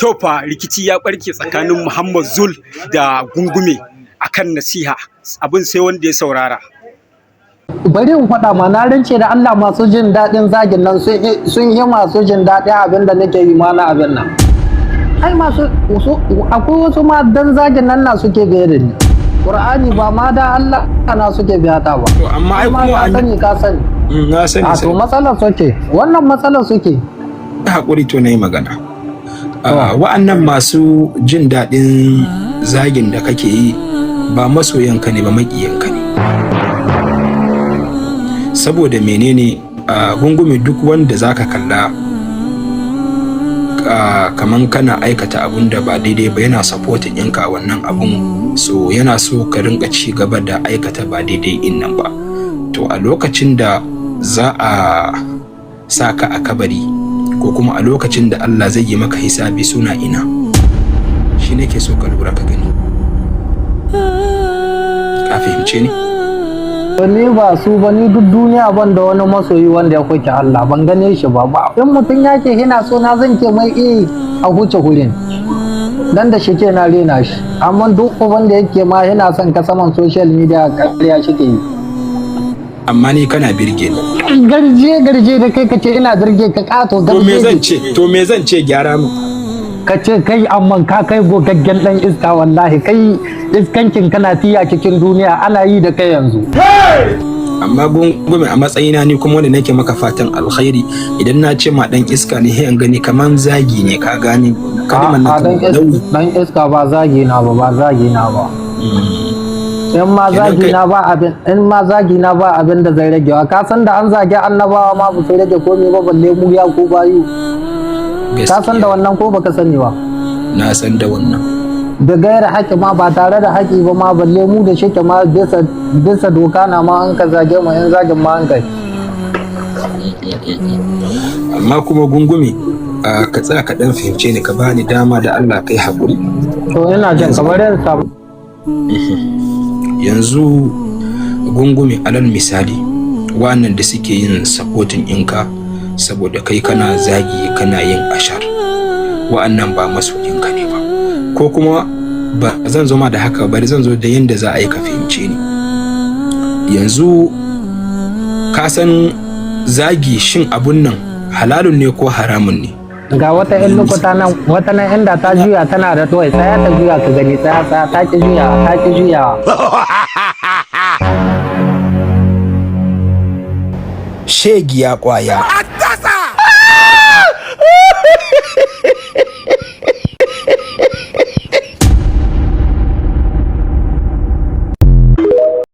To fa rikici ya barke tsakanin Muhammad Zul da Gungume akan nasiha, abin sai wanda ya saurara. Bari in faɗa ma, na rince da Allah, masu jin daɗin zagin nan sun yi masu jin daɗin abin da nake yi ma na abin nan. Ai masu akwai wasu ma dan zagin nan na suke biye da ni. Qur'ani ba ma da Allah na suke biya ta ba. To amma ai ma kuma ka an sani, ka sani. Na sani. A to Sai matsalar suke, wannan matsalar suke. Hakuri, to na yi magana. Ah, wa'annan masu jin daɗin zagin da kake yi ba masoyanka ne ba, maƙiyanka ne. Saboda menene? A Gungume, duk wanda zaka kalla kaman kana aikata abun da ba daidai ba, yana supporting ɗinka a wannan abun, so yana so ka rinka ci gaba da aikata ba daidai in nan ba. To a lokacin da za a sa ka a kabari, ko kuma a lokacin da Allah zai yi maka hisabi, suna ina? Shi nake so ka lura ka gani, ka fahimce ni? To ni ba su ba, ni duk duniya ban da wani masoyi wanda ya kuke Allah, ban gane shi ba. Ba in mutum ya ce ina so na, zan ce mai eh, a huce hurin dan da shi ke na rena shi. Amma duk uban da yake ma yana son ka saman social media, ƙarya shi ke yi. Amma ni kana birge ni. Garje garje da kai, kace ina birge ka, kato. To me zan garje. ce? To me zan ce? Gyara mu. Ka ce kai, amma ka kai gogaggen dan iska. Wallahi kai iskankin kana tiya cikin duniya, ana yi da kai yanzu. Amma Gungume, a matsayina ni kuma wanda nake maka fatan alkhairi, idan na ce ma dan iska ne, sai an gani kaman zagi ne. Ka gane kalmar A nan dan tana da nauyi. Dan iska ba zagi na ba, ba zagi na ba. In ma Kenan zagi na ba abin, in ma zagi na ba abin da zai rage. Ka san da an zagi annabawa ma ba su rage komai ba, balle mu ya ku bayu. Ka san da wannan ko baka sani ba? Na san da wannan. Da gaira haƙi ma, ba tare da haƙi ba ma, balle mu da shike ma bisa doka na ma an ka zage mu, in zagin ma an kai. Amma kuma Gungume, ka tsaya ka dan fahimce ni, ka bani dama da Allah, kai haƙuri. To ina jin kamar yin samu. Yanzu Gungume, alal misali, wannan da suke yin supporting ɗinka saboda kai kana zagi, kana yin ashar, wa'annan ba masoyinka ne ba. Ko kuma ba zan zo ma da haka, bari zan zo da yanda za a yi ka fahimce ni. Yanzu ka san zagi, shin abun nan halalun ne ko haramun ne? Ga wata yan lokuta nan, wata nan inda ta juya tana da toy, tsaya ta juya ka gani. Tsaya, tsaya, ta ki juya, ta ki juyawa. Shegiya kwaya.